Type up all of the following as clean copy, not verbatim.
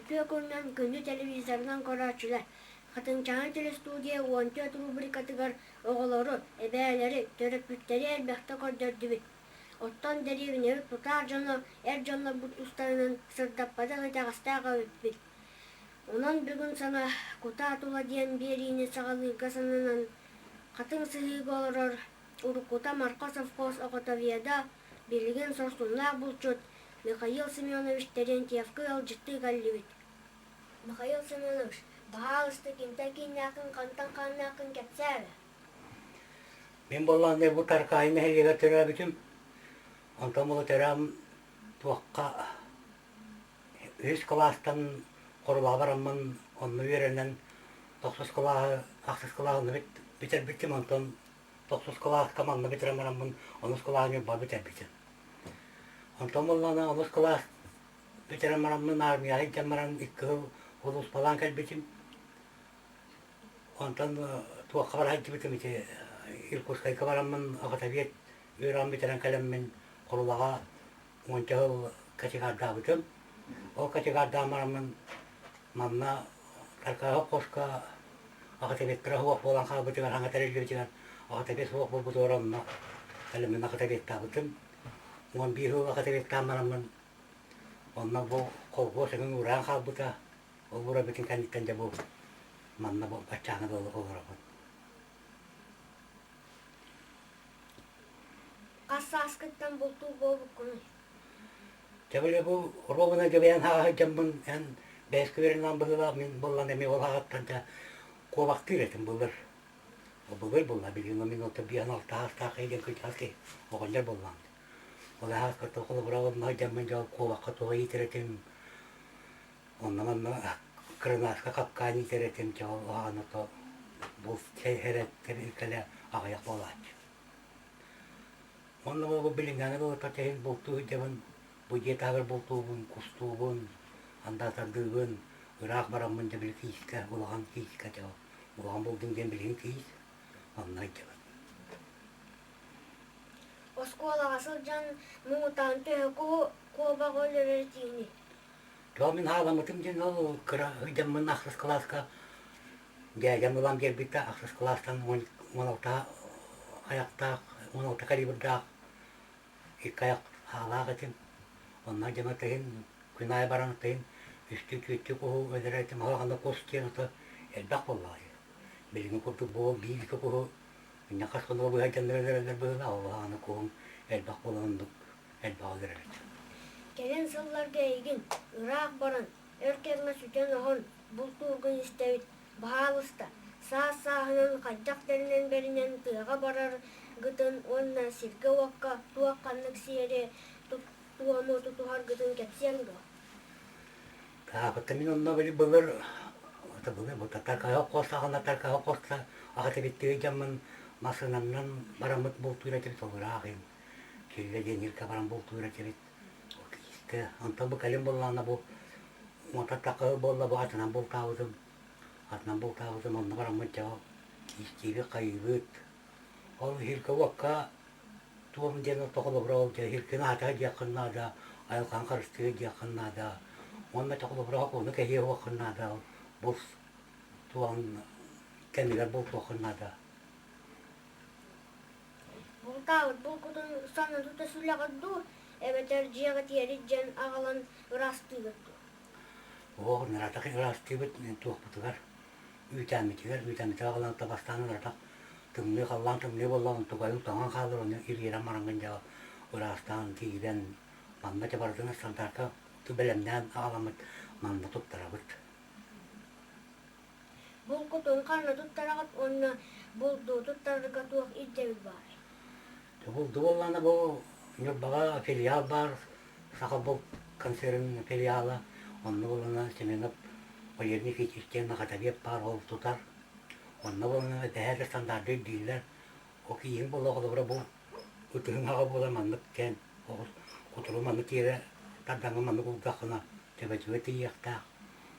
Үтүө күнүнэн күндү телевизорынан көрөөччүлэр! Хатыҥчаан телестудия 14 рубрикатыгар оҕолору, эбээлэри, төрөппүттэри элбэхтэ көрдөрдүбүт. Оттон дэриэбинэбит тутаах дьоно эр дьоннорбут тустарынан сырдаппатах итэҕэстээх эбиппит. Онон бүгүн саҥа Кутаа тула диэн биэриини саҕалыырга сананан, Хатыҥ Сыһыыга олорор уруккута Марха совхоз оҕотоведа, билигин сорсуннаах булчут Михаил Семенович Терентьевка ыалдьыттыы кэллибит. Михаил Семенович, баһаалыста кимтэн кииннээххин, хантан хааннааххын кэпсээ эрэ. Мин буоллаҕына бу Таркаайы нэһилиэгэр төрөөбүтүм. Онтон була төрөөн туохха үһүс кылаастан Хорулаҕа бараммын онно үөрэнэн тохсус кылааһы, ахсыс кылааһы онно бүтэрбитим, онтон тохсус кылааска манна бүтэрэн бараммын онус кылааһы Ньурба бүтэрбитим. Онтон буоллаҕына онус кылаас бүтэрэн бараммын армияҕа илдьэн баран икки сыл улууспалаан кэлбитим. Онтон туохха бара сылдьыбытым ити Иркутскайга бараммын охотовед үөрэҕин бүтэрэн кэлэммин Хорулаҕа уонча сыл кочегардаабытым. Ол кочегардаан бараммын манна Таркаһы хоско охотоведтара суох буолан хаалбытыгар саҥа тэриллибитигэр охотовед суох буолбутугар онно кэлэммин охотоведтаабытым. 11 сыл охотоведтаан бараммын онно бу колхуос эҥин уураан хаалбыта. Ол уурайбытын кэнниттэн дьэ бу манна бу баччааны олоробун. Хас сааскыттан бултуур буолбуккунуй? Дьэ били бу оруобуна дьэбэйэн хааһа сылдьаммын эн бэйэскэ үөрэнэн быһыылаах мин буоллан эмиэ ол аҕаттан дьэ куобахтыыр этим былыр. Былыр буолла билигин мин ото биэһэн алта саастаах киһи диэн кырдьаҕас киһи оҕонньор буоллаҕым. Ол ааспыт холобура онно сылдьаммын дьэ куобахха туох иитэр этим Онно манна кырынааска капкаан иитэр этим, чэ ол аҕаны то булт кэлэ аҕыйах буолааччы. Онно бу билиҥҥээҥи дылы иһин бултуу сылдьабын, бу дьиэ таһыгар бултуубун, кустуубун, андаатардыыбын, ыраах бараммын дьэ били киискэ, улахан киискэ дьэ улахан булдум диэн билигин киис, онно сылдьабын. Оскуолаҕа сылдьан муҥутаан төһө куобаҕы өлөрөр этиини? Тоҕо мин хааламмытым диэн ол кыра сылдьаммын ахсыс кылааска дьээдьэм ылан биэрбитэ ахсыс кылаастан 16 айахтаах 16 калибрдаах икки айах хаалаах этим. Онно дьоно тыһын күн аайы баран тыһын үстүү түөртүү куһу өлөрөр этим. Аһаҕана кус диэн ото элбэх буоллаҕа дии. Билиҥҥи курдук буол биир икки куһу инньэ хас хонуга быһа дьоннор өлөрөллөр быһыылаах ол аҕаны куһум элбэх буолан оннук элбэҕи өлөрөр этим. Кэлин сылларга эйигин ыраах баран, өр кэмҥэ сүтэн-оһон бултуургун истэбит, баһаалыста, саас-сааһынан хайдах тэринэн-бэринэн тыаҕа бараргытын уонна сиргэ-уокка туох-ханнык сиэри туому тутуһаргытын кэпсиэҥ дуо? Таабыта мин онно били былыр былыр бу татаркаһа хос аҕана таркаһа хоста аҕата биттиги дьаммын массыынанан бараммыт бултуур этибит ол ыраах Киллэ диэн ииркэ баран бултуур этибит. Киискэ. Онтон бу кэлин буоллаҕына бу уотаттахха буолла бу атынан бултаабытым. Атынан бултаабытым онно бараммыт дьэ ол киистиибит хайыыбыт. Ол иһиргэ уокка туом диэн орто холобура ол дьэ иһиргин аһата диэххин наада, айылҕаны харыстыыр диэххин наада. Уонна дьэ холобура ону кэһиэ уоххун наада ол булт туоҕун кэмигэр бултуоххун наада. Бултаабыт булкутун санна тута сүлэҕит дуу, эбэтэр дьиэҕит иэрит дьэн аҕалан ыраастыыгыт дуу? Оһох ыраатах ыраастыыбыт туохпутугар үүтээммитигэр үүтээммитигэр аҕалан бастаан ыраатах тымныы халлаан тымныы буоллаҕына тугайын тоҥон хаалар ону ириэрэн бараҥҥын дьэ ыраастаан киирэн манна дьэ барытын стандартка бэлэмнээн аҕаламмыт манна туттарабыт. Булкутун ханна туттараҕыт уонна булду туттарарга туох ирдэбил баарый? Булду буоллаҕына бу Ньурбаҕа филиал баар, Сахабулт концерн филиала. Онно буоллаҕына Семенов Валерий Никитич диэн Махатавиев баар, ол тутар. Онно буоллаҕына бэһээ да стандарды ирдииллэр. Ол киһиҥ буолла холобура бу ытыһыҥ хаҕа буолар маннык кээн оҕус кутуругу маннык тиэрэ тардаҥҥын маннык уурдаххына төбөтүгэр тиийиэхтээх.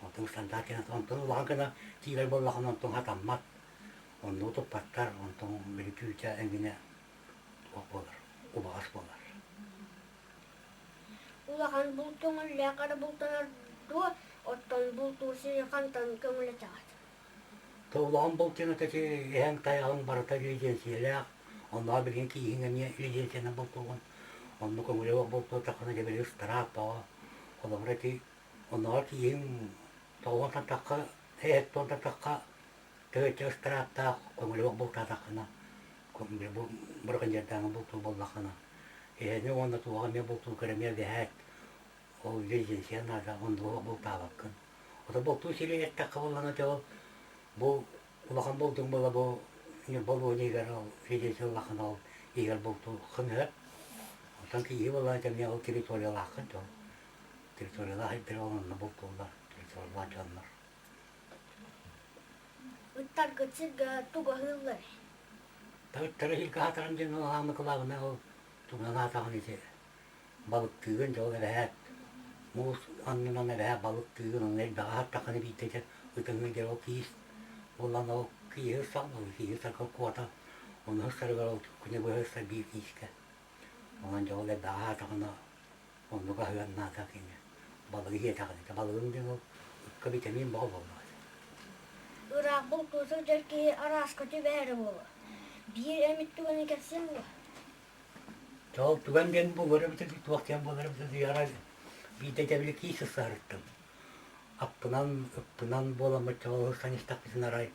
Онтон стандарт диэн онтон улахан гына киирэр буоллаххына онтон хатаммат. Оннугу туппаттар, онтон били түүтэ эҥинэ туох буолар, убаҕас буолар. Улахан булт көҥүллээх эрэ бултанар дуо? Оттон бултуур сири хантан көҥүлэтэҕит? Улахан булт диэн ити эһэҥ тайаҕыҥ барыта лиденсийэлээх, оннооҕор билигин кииһиҥ эмиэ лиденсиянан бултуугун. Онно көҥүлэ суох бултуотаххына дьэ били ыстараап бөҕө. Холобура ити оннооҕор кииһиҥ тоҕуонтан тахха, эһэттэн тахха төһөччө ыстарааптаах көҥүлэ суох бултаатаххына, бу браконьердааҥҥа бултуур буоллаххына, эһэни уонна туоҕа эмиэ бултуургар эмиэ эбэһээт ол лиденсия наада, оннуга бултаабаккын. Ото бултуу сири эттэххэ буоллаҕына дьэ ол бу улахан булдуҥ буола бу Ньурба улууһун иһигэр ол лиденсия ыллаххына ол иһигэр бултууххун сөп. Оттон киһи буоллаҕына дьэ эмиэ ол территориялааххын дьэ ол территориялаах сирдэри ол онно бултууллар территориялаах дьоннор. Ыттаргыт сиргэ тугу аһыыллар? Ыттары сиргэ аһатарым диэн ол аамы кылаабынай ол тугунан аһатаҕын ити балыктыыгын дьол эбэһээт муус аннынан эбэһээт балыктыыгын онно элбэҕи аһаттаххына биирдэ дьэ ытыҥый дьэ ол киис буолан ол кииһи ырсаҕын кииһи ырсарга куота ону ырсарыгар ол күнү быһа ырсар биир киискэ онон дьэ ол элбэҕи аһаатаҕына оннук аһыан наада кини балыгы сиэтэҕинэ балыгыҥ диэн ол ыкка витамин бөҕө буоллаҕа Ыраах бултуу сылдьар киһи арааска түбэһэрэ буолуо. Биир эмит түгэни кэпсиэҥ дуо? Ол түгэн диэн буолар эбитэ дуу, туох диэн буолар эбитэ дуу, арай биирдэ дьэбили киис ысыһарыттым. Аппынан, ыппынан буоламмыт чоҕу ыстан истэхпитинэ арай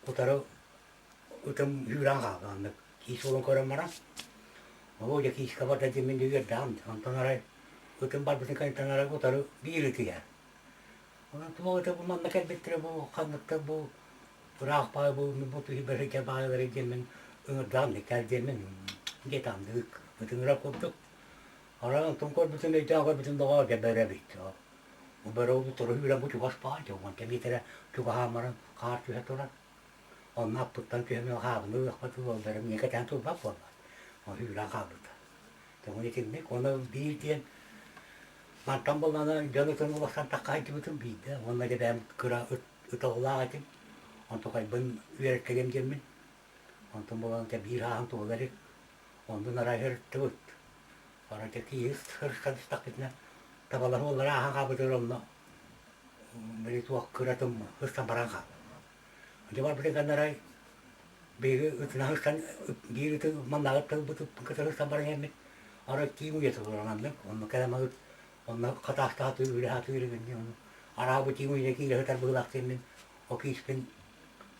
утары ытым үүрэн хаалла оннук киис уолун көрөн баран оо дьэ киискэ барда диэммин дьэ үөрдэҕим онтон арай ытым барбытын кэнниттэн арай утары биир ыт иһэр Онон туох это бу манна кэлбиттэрэ бу ханныктар бу ыраах баай бу бу киһи бэһигэ баайалары диэммин ыҥырдаам кэл диэммин диэтаамдык ытыҥыра курдук арай онтон көрбүтүм өйдөөн көрбүтүм доҕоор дьэ бөрө эбит бу бөрө утары үүрэн бу чугас баай дьэ уонча миэтэрэ чугаһаан баран хаар түһэ турар онно аппыттан түһэн хаабыны ылыахпат ол бөрө миэхэ кэтээн турбат буолла ол үүрэн хаалбыта Тоҕо итинник уонна биир диэн мантан буоллаҕына дьон ытын уларсан таххаайдыбытым биирдэ уонна дьэ бэйэм кыра ыт ыталлаах этим онтукайбын үөрэттэгим диэммин онтон буолан дьэ биир ааһан туола илик оннун арай сырыттыбыт арай дьэ киһи сырсан истэхпитинэ табалар уоллара ааһан хаалбытыгар онно били туох кыратым ыстан баран хаалла Дьэ барбытын кэннэ арай биһиги ытынан ыстан биир ыты маннааҕы тылбыт кытары ыстан баран иһэммит арай тииҥ уйата турар маннык онно кэлэн ыт онно хатаастаатыы үлэ сатыыр эбин ону араа бу тииҥ уйата киирэ сытар быһыылаах диэммин ол кииспин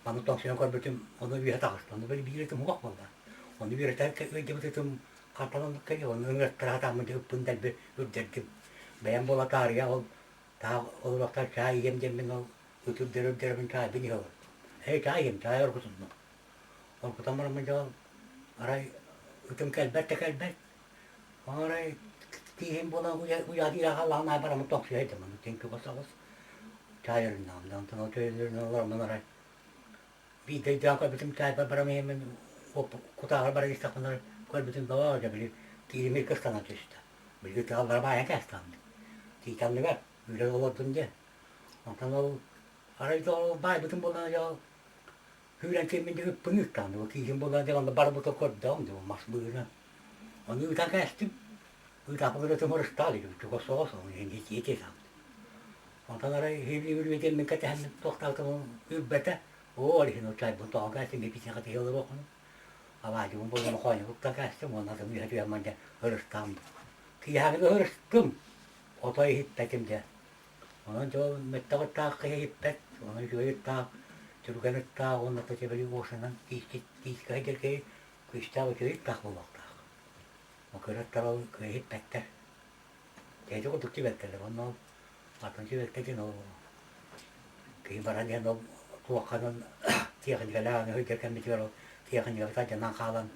маны тоҥсуйан көрбүтүм ону үөһэ таҕыста ону били биир ытым уһах буолла ону үөрэтэ ыалдьыбыт ытым хантан оннук кэлиэ ону ыҥыртара сатааммын дьэ ыппын дэлби үрдэрдим бэйэм буола таарыйа ол таах олоруохтар чаай иһиэм диэммин ол ытырдары-үрдэрбин чаайбын иһэ олордум. Ээ, чаай иһим, чаай оргутуннум. Оргутан бараммын дьон арай ытым кэлбэт да кэлбэт. Арай тииһим буолан уйаатыыра хааллаҕын аайы бараммын тоҥсуйа сылдьам. Онно тиҥ чугас соҕус чаай өрүннэҕим. Онтон ол чай өрүнэн олороммун арай биирдэ өйдөөн көрбүтүм чаайбар баран иһэммин кутааҕар баран истэхпинэ көрбүтүм доо дьэ били тииримир кыстанан түстэ. Били тыаллара баайан кээстэ Тиит анныгар үлэ олордум диэн. Онтон ол арай да ол баайбытым буолан дьэ ол күүрэн киирмин дьэ ыппын ыыттаҕым дьэ кииһим буолан дьэ онно барбыта көрдөҕүм дьэ мас быыһынан. Ону ыытан кээстим. Ыытааппын ытым ырыстаал чугас соҕус ону иһин ити Онтон арай иһилии мин кэтэһэммин туохтаабытым үрбэтэ. Оо, ол иһин ол чайбын тоҕон кээстим, эписиэхэ тиһэ олоруоххун. Алаадьыбын буолан хоонньубуттан кээстим уонна атын үөһэ түһэн дьэ ырыстаам. Киэһээҥҥи ырыстым. Отой иһиппэтим дьэ. Онон дьэ ол мөттөх ыттаах киһи иһиппэт, онон үчүгэй ыттаах, түргэн ыттаах уонна төтөбүлү уосанан тиискэ сылдьар киһи күүстээх үчүгэй ыттаах буолуохтаах. Ол кыра ыттар ол кыайа иһиппэттэр. Дьэ курдук түбэлтэлэр уонна ол атын түбэлтэ диэн ол киһи баран иһэн ол туохханан тиэхиньикэлээх аны сылдьар кэммитигэр ол тиэхиньикэбит алдьанан хаалан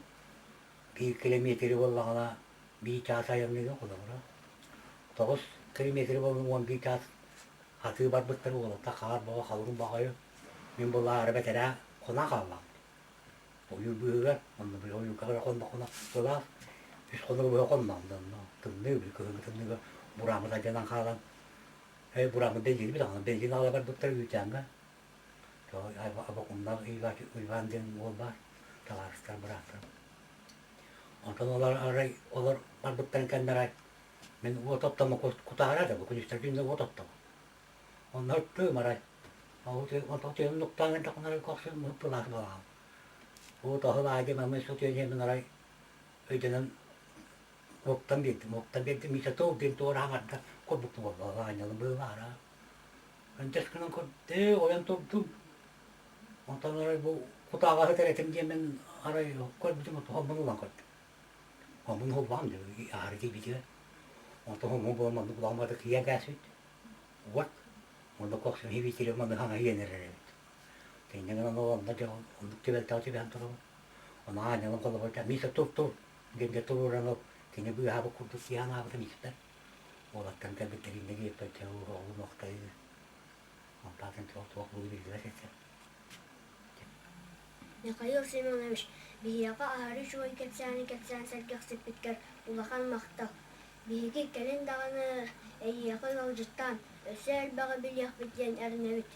биир килэмиэтири буоллаҕына биир чаас айанныыгын холобура 9 километр буолан 11 чаас хатыы барбыттар уолаттар хаар бөҕө халыҥ баҕайы мин булаары бэтэрээ хонон хааллаҕым ойуур быыһыгар онно били ойуурга эрэ хонноххуна сылаас үс хонугу быһа хонноҕум да онно тымныы били кыһыҥҥы тымныыга бурааммыт алдьанан хаалан ээ бурааммыт бензини даҕаны бензин аҕала барбыттар үүтээҥҥэ Абакумнаах Иван диэн уол баар табаарыстар бырааттарым онтон олор арай олор барбыттарын кэннэ арай Мин уот оттомо кутаара да, бу күнүстэр күннэ уот оттомо. Онно ыттыым арай. Онтон нуктаан эрдэхпинэ көхсүм сылаас буолаҕым. Уу тоһул аайы мамы сутуйан иһэммин арай өйдөнөн уоптан биэрдим, уоптан биэрдим, Миша туох диэн туора аҥарда курдук буолла, аанньалым быылаара. Өндөс гынан көрдө, ойон турдум. Онтон арай бу кутааҕа сытар этим диэммин арай көрбүтүм, хоммун ылан көрдүм. Хоммун ылбаҕым дии, аһары тиийбитигэр. Онтон хоммун булан маннык улахан киирэн кээспит. Уот, онно көхсүм хибиитири маны хаҥа иэн эрэр эбит. Инньэ гынан ол онно дьэ оннук түбэлтэҕэ түбэһэн турабын. Ону аанньалым холобурда Миша тур-тур диэн дьэ туруоран ол кини быыһаабыт курдук киһи анаабыта Мишаттан. Уолаттан кэлбиттэр иннэ диэппэр дьэ оҕолум охтойуу. Онтон туох туох буолу биллибэт этэ. Михаил Семенович, биһиэхэ аһары үчүгэй кэпсээни кэпсээн сэргэхсиппиккэр улахан махтал. Биһиги кэлин даҕаны эйиэхэ ыалдьыттаан, өссө элбэҕи билиэхпит диэн эрэнэбит.